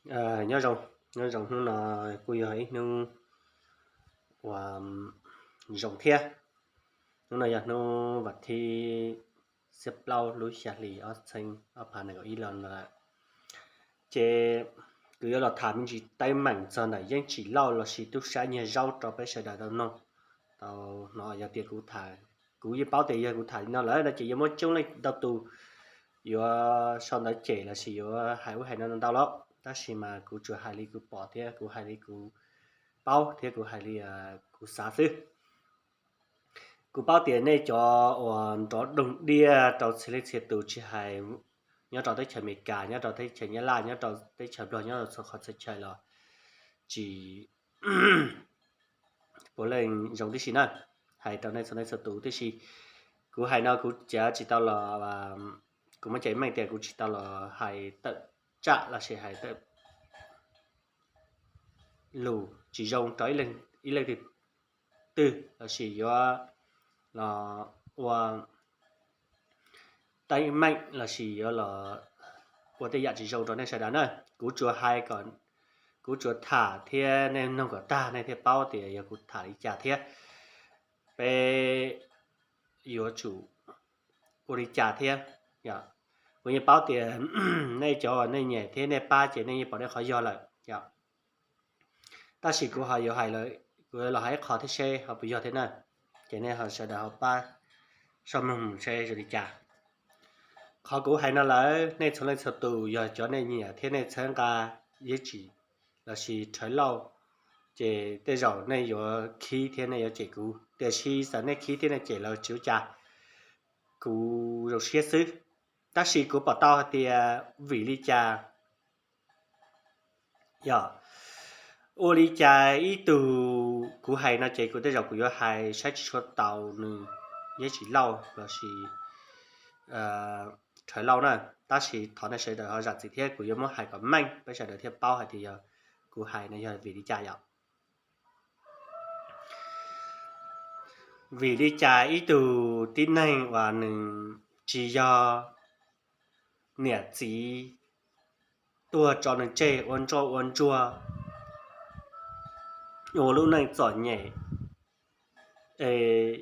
Nyob zoo, nyob zoo, hnub no kuj yog ib hnub uas zoo thiab. Hnub no yog hnub vas thib xiab plaub lub xya hli ob txhiab ob phav nees nkaum ib no lawm. Ces kuv yuav los tham me ntsis teeb meem txog ntawm Yeeb Tsim Lauj lossis tub sab nyiag zaub rau peb sawv daws tau mloog tau hnov. Yog tias kuv tham, kuv yeej paub tias yog kuv tham li no lawm no ces yuav muaj coob leej ntau tus yuav sau ntawv cem lossis yuav hais ub hais no ntau lawm, tab sis mas kuv tsuas hais li kuv pom thiab kuv hais li kuv paub thiab kuv hais li kuv xav xwb. Kuv paub tias nej cov uas nrov doog diaj rau txhia leej txhia tus tsis hais nyob rau teb chaws Amelikas, nyob rau teb chaws Nyab Laj, nyob rau teb chaws Nplog, nyob rau txhua qhov txhia chaw los tsis puav leej zoo tib si na, hais rau nej txhua leej txhua tus tib si. Kuv hais no kuv cav tsis tau los, kuv muaj cai meej tias kuv tsis tau los hais tawm tsam lossis hais tawm lus tsis zoo rau ib leej twg twg lossis yuav los ua teeb meem lossis yuav los ua tej yam tsis zoo rau nej sawv daws na. Kuv tsuas hais kom, kuv tsuas tham thiab nej mloog kom tag nej thiaj paub tias yog kuv tham li cas thiab peb yuav tsum ua li cas thiab. Kuv yeej paub tias nej cov uas nej nyiam thiab nej pab ces nej yeej pom nej qhov yog lawm. Tab sis kuv ho yuav hais, kuv los hais ib qho thiab seb ho puas yog thiab na, ces nej ho sawv daws ho pab soj mloog mus seb zoo li cas. Qhov kuv hais no lawm nej txhua leej txhua tus yog cov nej nyiam thiab nej txhawb nqa Yeeb Tsim lossis Rhawv Lauj, ces tej zaum nej yuav khib thiab nej yuav cem kuv, tiam sis txawm nej khib thiab nej cem los tsis ua cas, kuv zoo siab xwb. Tab sis kuv pom tau hais tias vim li cas, yog ua li cas ib tug, kuv hais no ces kuv tej zaum kuv yuav hais saib tsis tshua tau nws Yeeb Tsim Lauj lossis Rhawv Lauj na, tab sis thov nej sawv daws ho zam txim thiab kuv yuav muab hais kom meej peb sawv daws thiaj paub hais tias yog kuv hais no yog vim li cas yom. Vim li cas ib tug tib neeg uas nws tsis yog niam txiv tuag tso nws tseg ua ntsoj ua ntsuag, ua lub neej txom nyem, es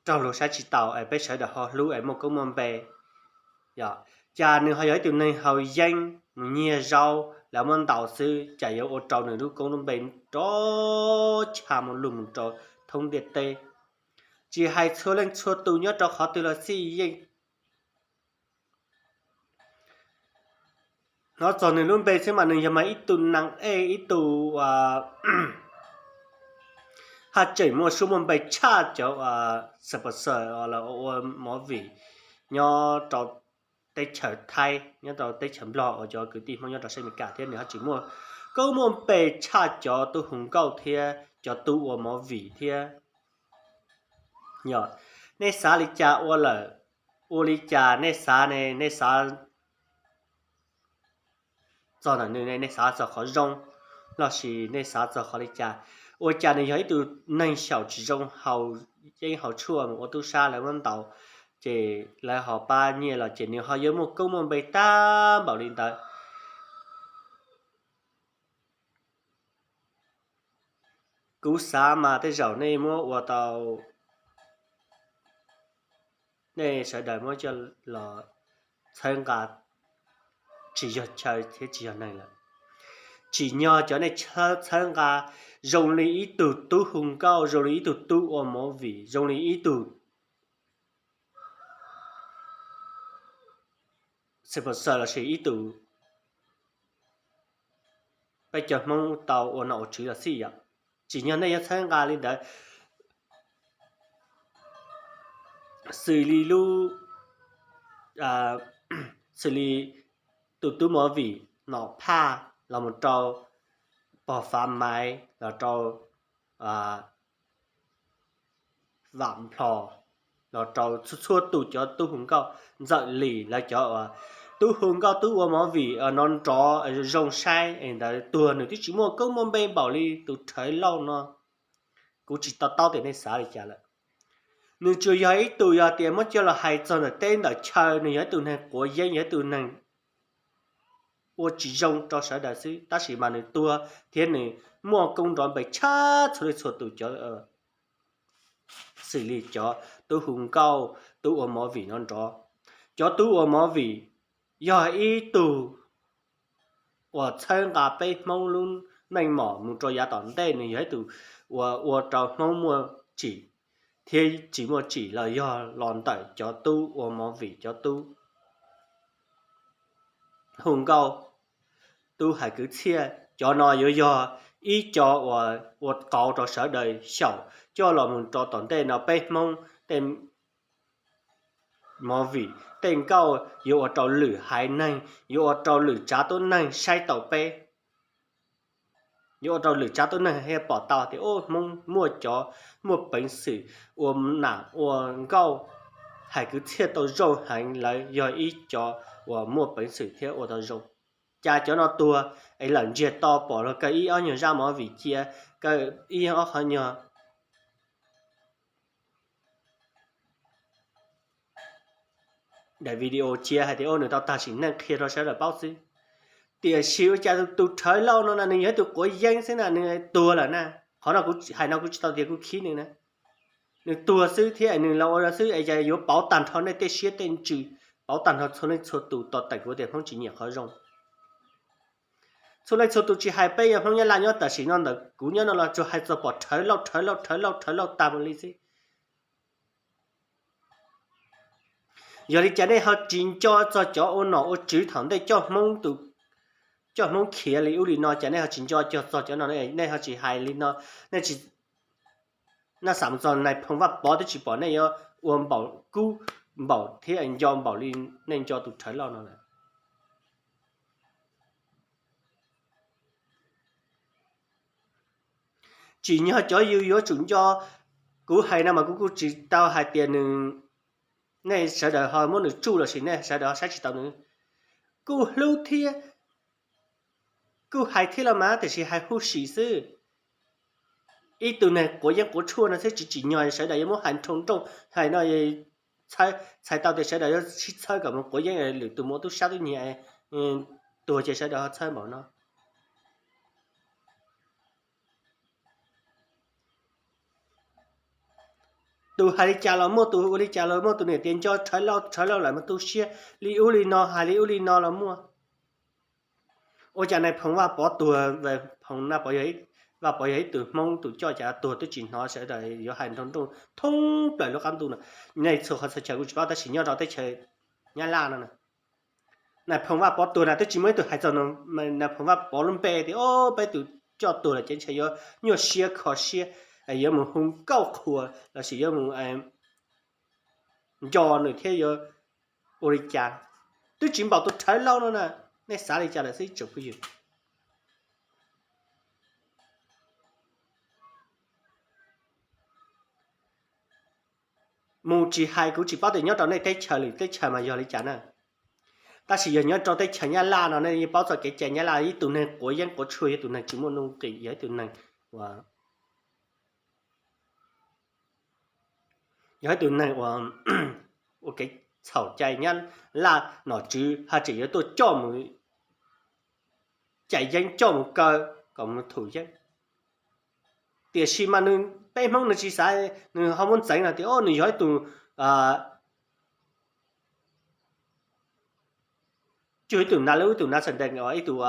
raug luag saib tsis taus es peb sawv daws ho hlub es muaj koob muaj npe. Yog, cas nws ho yog ib tug neeg haus yeeb mus nyiag zaub lawv muab ntaus xwb, cas yuav ua rau nws lub koob lub npe rov chaw mus lug mus rau thoob ntiaj teb. Tsis hais txhua leej txhua tus nyob rau qhov twg los xij yeej hnov txog nws lub npe xwb mas nws yog mas ib tug neeg ej, ib tug haj tseem muaj suab muaj npe tshaj cov uas sponsor los ua movie nyob rau teb chaws Thaib, nyob rau teb chaws Nplog uas cov kwv tij Hmoob nyob rau sab Amelikas thiab nws haj tseem muaj koob muaj npe tshaj cov tub hu nkauj thiab cov tub ua movie thiab. Yog, nej xav li cas ua lawm, ua li cas nej xav ne, nej xav txog ntawm nws ne, nej xav txog qhov zoo lossis nej xav txog qhov li cas? Ua cas nws yog ib tug neeg xyaum tsis zoo haus yeeb haus tshuaj mus ua tub sab lawv muab ntaus, ces lawv ho pab nyiaj los ces nws ho yuav muaj koob muaj npe tag npaum li ntawd? Kuv xav mas tej zaum nej muab ua tau, nej sawv daws muab coj los txhawb nqa tsis yog chaw thiab tsis yog neeg lawm. Tsim nyog cov nej txhawb nqa zoo li ib tug tub hu nkauj, zoo li ib tug tub ua movie, zoo li ib tug sponsor lossis ib tug peb cov Hmoob tau ua nom ua tswv los xij yom. Tsim nyog nej yuav txhawb nqa li ntawd, xws li lub, xws li tus tub movie Nom Phaj los mus rau pog Fav Maiv los rau Vam Nplhos los rau txhua txhua tus cov tub hu nkauj, Ntxawm Lis lawv cov tub hu nkauj tub ua movie no nrov zoo saib es ntawd tuag nws twb tsis muaj koob muaj npe npaum li tus Rhawv Lauj no. Kuv tsis to taub tias nej xav li cas lawm. Nws tsuas yog ib tug yog tias muab coj los hais txog ntawm teb ntawm chaw, nws yog ib tug neeg quav yeeb, yog ib tug neeg ua tsis zoo rau sawv daws xwb, tab sis mas nws tuag thiab nws muaj koob nrov npe tshaj txhua leej txhua tus cov, xws li cov tub hu nkauj, tub ua movie no nrov. Cov tub ua movie yog ib tug uas txhawb nqa peb Hmoob lub meej mom mus rau yav tom ntej, nws yog ib tug uas ua rau Hmoob muaj tsim thiab tsis muaj tsim los yog los ntawm cov tub ua movie, cov tub hu nkauj, tub hais kwv txhiaj. Cov no yuav yog ib co uas ua qauv rau sawv daws xyaum coj los mus rau tom ntej no peb Hmoob tej movie, tej nkauj yuav ua rau lwm haiv neeg, yuav ua rau lwm tsav tuab neeg saib tau peb, yuav ua rau lwm tsav tuab neeg thiaj pom tau tias, o, Hmoob muaj cov muaj peev xwm ua nam ua nkauj, hais kwv txhiaj tau zoo heev, lawv yog ib co uas muaj peev xwm thiab ua tau zoo. Cas cov no tuag es lawm ntsiag to pom los kaw ib ob nyuag zaj movie cia, kaw ib ob qhov nyuag daim video cia hais tias, o, nws tau tag sim neej qhia rau sawv daws paub xwb. Tiam sis ua cas tus Rhawv Lauj no na nws yog ib tug quav yeeb xwb na, nws tuag lawm na. Qhov no kuv hais no kuv tsis tau tias kuv khib nws na. Nws tuag xwb thiab nws los ua xwb es cas yuav pauv tag nrho nej tej siab tej ntsws, pauv tag nrho txhua leej txhua tus tos tawm kuv tias Hmoob tsis nyiam qhov zoo. Txhua leej txhua tus tsis hais peb yog Hmoob Nyab Laj nyob tam sim no ntawm kuv nyob no los tsuas hais txog pom Rhawv Lauj, Rhawv Lauj, Rhawv Lauj, Rhawv Lauj tag mus li xwb. Yog li cas nej ho tsis nco txog cov ua nom ua tswv thaum ntej coj Hmoob tus, coj Hmoob khiav li ub li no, cas nej ho tsis nco txog cov no, nej ho tsis hais li no, nej tsis, nej xam mus txog Nais Phoo Vaj Pov twb tsis pom nej yuav ua npaum kub npaum thiab nco npaum li nej nco tus Rhawv Lauj no lawm. Tsim nyog cov yus yuav tsum nco, kuv hais no mas kuv kuj tsis tau hais tias nws, nej sawv daws ho muab nws tsuj los sis nej sawv daws ho saib tsis taus nws. Kuj hlub thiab, kuj hais thiab los mas tiam sis hais huv si xwb. Ib tug neeg quav yeeb quav tshuaj no xwb tsis tsim nyog sawv daws yuav muab hais nroo nrooj hais no, txhais tau tias sawv daws yuav sib txhawb kom mus quav yeeb lwm tus mus ua tub sab tub nyiag, tuag ces sawv daws ho txhawb npaum no. Tus hais li cas los muaj, tus ua li cas los muaj, tus niam tias nco Rhawv Lauj, Rhawv Lauj lawm mas tu siab li ub li no, hais li ub li no los muaj. Ua cas Nais Phoo Vaj Pov tuag, Phoo Vaj Pov yog ib tug Hmoob tus coj, cas tuag twb tsis hnov sawv daws yuav hais nroo nrooj thoob plaws lub qab ntuj no. Nej txhua qhov txhia chaw kuv tsis paub tab sis nyob rau teb chaws Nyab Laj no na, Nais Phoo Vaj Pov tuag na twb tsis muaj ib tug hais txog Nais Phoo Vaj Pov lub npe tias, o, peb tus coj tuag lawm ces ntshe yuav nyuaj siab kho siab, yuav mus hu nkauj qhuas los sis yuav mus nco nws thiab yuav ua li cas. Twb tsis npaum tus Rhawv Lauj no na. Nej xav li cas lawm xwb tsoom phooj ywg? Mus tsis hais kuv tsis paub tias nyob rau nej teb chaws lwm teb chaws mas yog li cas na. Tab sis yog nyob rau teb chaws Nyab Laj no nej yeej paub txog kev cai Nyab Laj, ib tug neeg quav yeeb quav tshuaj yog ib tug neeg tsis muaj nuj nqis, yog ib tug neeg uas, yog ib tug neeg uas ua kev txhaum cai Nyab Laj nom tswv haj tseem yuav tuaj coj mus cais yeeb coj mus kaw kom mus thum yeeb. Tiam sis mas nws, peb Hmoob nws tsis xav, nws ho muab ntxeev no tias, o, nws yog ib tug, cuag ib tug nav lub, ib tug nav txhais ntees, ib tug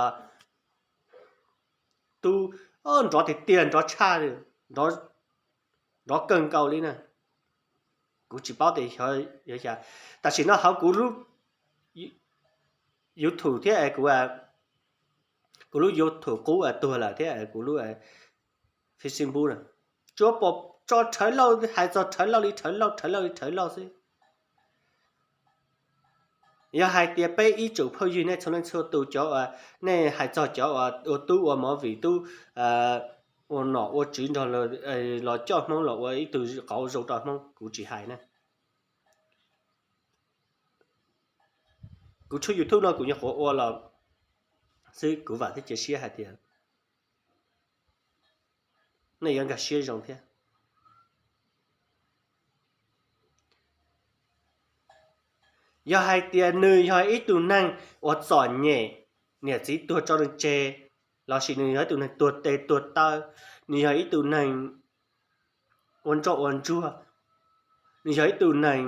tub nrov tiag tiag, nrov tshaj, nrov kawg nkaus li na. Kuv tsis paub tias xyov, tam sim no hauv kuv lub YouTube thiab kuv, kuv lub YouTube qub tuag lawm thiab kuv lub Facebook na, tsuas pom tso Rhawv Lauj, hais txog Rhawv Lauj li Rhawv Lauj, Rhawv Lauj li Rhawv Lauj xwb. Yog hais tias peb ib tsoom phooj ywg nej txhua leej txhua tus cov uas nej hais txog cov uas ua tub ua movie, tub ua nom ua tswv nrog los coj Hmoob los ua ib tug qauv zoo rau Hmoob, kuv tsis hais na. Kuv tshuab YouTube no kuv nyuam qhuav ua los xwb, kuv vam thiab cia siab hais tias nej yuav nkag siab zoo thiab. Yog hais tias nws yog ib tug neeg uas txom nyem, niam txiv tuag tso nws tseg, lossis nws yog ib tug neeg tuag tes tuag taw, nws yog ib tug neeg ua ntsoj ua ntsuag, nws yog ib tug neeg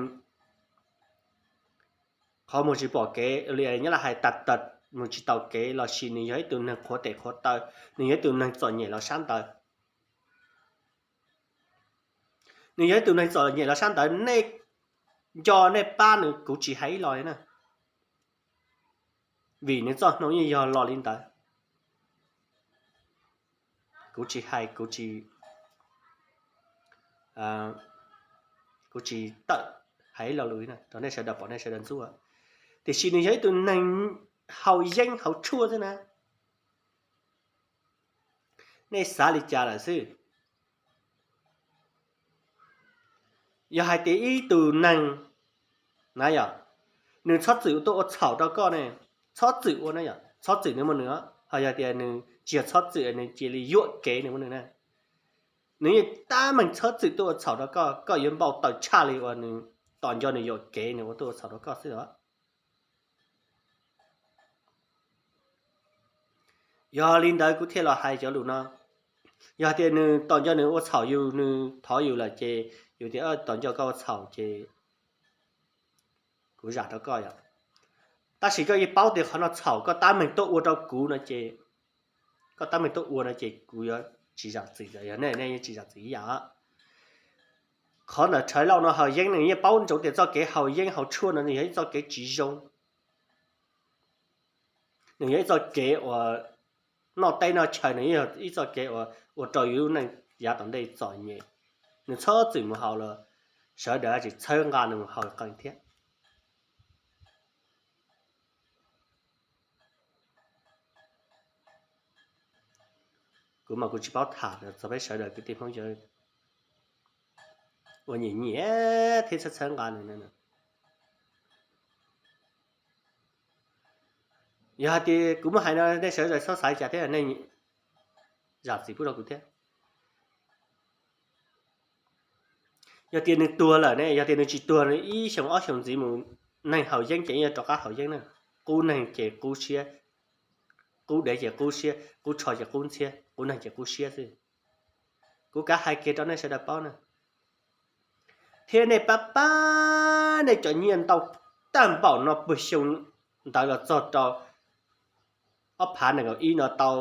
qhov mus tsis pom kev li nyob la hais tag tag, mus tsis taus kev, lossis nws yog ib tug neeg qhuav tes qhuav taw, nws yog ib tug neeg txom nyem los sab ntawd. Nws yog ib tug neeg txom nyem los sab ntawd, nej nco nej pab nws kuv tsis hais ib los li na, vim nws txoj hmoo yeej yog los li ntawd. Kuv tsis hais, kuv tsis, kuv tsis tawm hais ib lo lus rau nej sawv daws pom nej sawv daws ntxub. Tiam sis nws yog ib tug neeg haus yeeb haus tshuaj xwb na. Nej xav li cas lawm xwb? Yog hais tias ib tug neeg na yom, nws txhob txwm tuaj ua txhaum rau koj ne, txhob txwm ua na yom, txhob txwm nws muaj nws, ho yog tias nws tsis yog txhob txwm, nws cia li yuam kev nws muaj nws na, nws yeej tab meeg txhob txwm tuaj ua txhaum rau koj, koj yuav npau taws tshaj li uas nws tom nco nws yuam kev nws ua tuaj ua txhaum rau koj xwb os. Yog li ntawd kuv thiaj los hais cov lus no. Yog tias nws tom nco nws ua txhaum yus, nws thov yus lawm ces yus tias tom nco koj ua txhaum ces kuv zam rau koj yom. Tab sis koj yeej paub tias qhov no txhaum, koj tab meeg tuaj ua rau kuv no ces, koj tab meeg tuaj ua no ces kuv yuav tsis zam txim, yog nej nej yeej tsis zam txim ib yam. Qhov ntawm Rhawv Lauj no haus yeeb, nws yeej paub ntsoov tias txoj kev haus yeeb haus tshuaj no nws yog ib txoj kev tsis zoo. Nws yog ib txoj kev uas noj teb noj chaw, nws yog ib txoj kev uas ua rau yus lub neej yav tom ntej txom nyem. Nws txhob txwm mus haus los sawv daws tsis txhawb nqa nws mus haus qee thiab. Kuv mas kuv tsis paub tham txog peb sawv daws kwv tij Hmoob cov uas nyiam nyiam thiab txhawb txhawb nqa nws. Yog hais tias kuv muab hais no nej sawv daws txhob xav li cas thiab nej zam txim pub rau kuv thiab. Yog tias nws tuag lawm ne, yog tias nws tsis tuag, nws ib xyoos ob xyoos ntxiv mus, neeg haus yeeb ces yeej rov qab haus yeeb na. Qub neeg ces qub siab, qub dev ces qub siab, qub tsho ces qub ntxhiab, qub neeg ces qub siab xwb. Kuv kav hais kiag rau nej sawv daws paub na. Thiab nej pab pab nej cov nyiaj ntau tag npaum no puag xyoo ntawd los txog rau ob phav nees nkaum ib no tau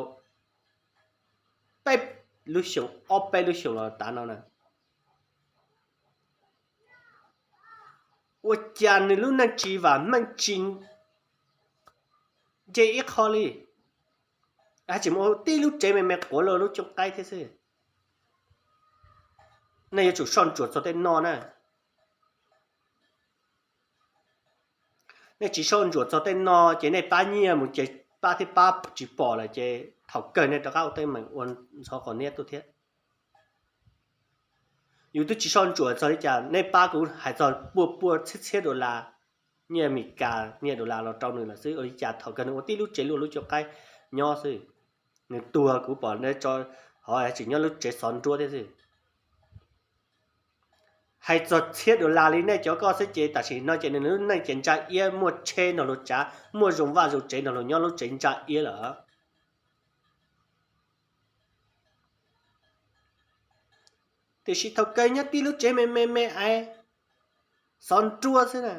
peb lub xyoo, ob peb lub xyoo los tav no na, ua cas nws lub neej tsis vam meej tsis nce ib qho li, tsis mus ua tib lub tsev me me quav luag lub cooj qaib thiab xwb. Nej yuav tsum soj ntsuam txog tej no na. Nej tsis soj ntsuam txog tej no ces nej pab nyiaj mus ces pab thiab pab tsis pom lawm ces thaum kawg nej rov qab ua teeb meem ua ntxhov qos niab tuaj thiab. Yus twb tsis soj ntsuam txog li cas, nej pab kuv hais txog pua pua txhiab txhiab dollar, nyiaj Amelikas nyiaj dollar los rau nws lawm xwb, ua li cas thaum kawg nws ua tib lub tsev luag lub cooj qaib nyob xwb. Nws tuag kuv pom tso, ho tseem nyob lub tsev xov nruab thiab xwb. Hais txog txhiab dollar li nej cov koj xwb ces tam sim no ces nws lub neej ces ntsa iab, muaj tsheb nrog luag tsav, muaj zoo vaj zoo tsev nrog luag nyob lub tsev ntsa iab lawm. Tiam sis thaum kawg nyob tib lub tsev me me me aiv, xov nruab xwb na.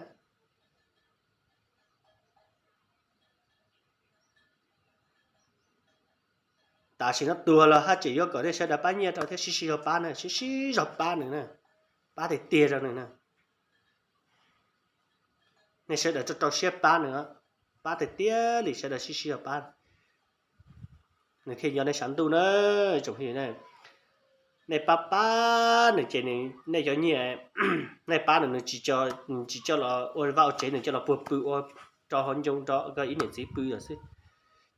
Tam sim no tuag los haj tseem yuav kom nej sawv daws pab nyiaj rau thiab, sib sib zog pab na, sib sib zog pab nws na, pab tiag tiag rau nws na. Nej sawv daws rau rau siab pab nws, pab tiag tiag li, sawv daws sib sib zog pab, nws thiaj nco nej sav ntuj na. Tsoom phooj ywg, nej pab pab nws ces nej cov nyiaj nej pab nws, nws tsis coj los ua vaj ua tsev, nws coj los puag pw ua rau hauv ncoo rau koj ib niam txiv pw lawm xwb.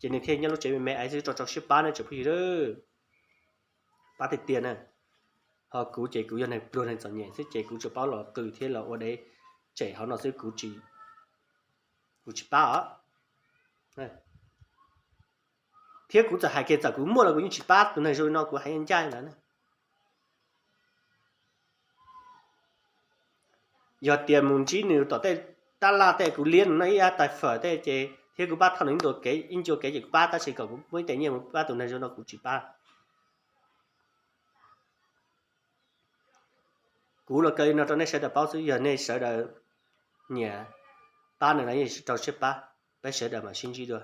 Ces nws thiaj nyob lub tsev me me aiv xwb, rau rau siab pab na tsoom phooj ywg. Pab tiag tiag na. Ho kuv ces kuv yog neeg pluag neeg txom nyem xwb ces kuv tsuas paub los qw thiab los ua dev tsem hauv no xwb, kuv tsis pab os. Thiab kuv txawm hais kiag txawm kuv muaj los kuv yeej tsis pab tus neeg zoo li no, kuv hais ncaj ncaj li ntawd na. Yog tias mus ntsib nws tom tej tab laj tej, kuv liab nws noj ib yam tais fawm tej ces Thiab kuv pab thauj nws ib ncua kev, ib ncua kev ces kuv pab, tab sis kom kuv muab ib tes nyiaj mus pab tus neeg zoo no kuv tsis pab. Kuv los kaw li no rau nej sawv daws paub xwb, yog nej sawv daws nyiam pab nws los yeej rau siab pab, peb sawv daws mam sib ntsib dua.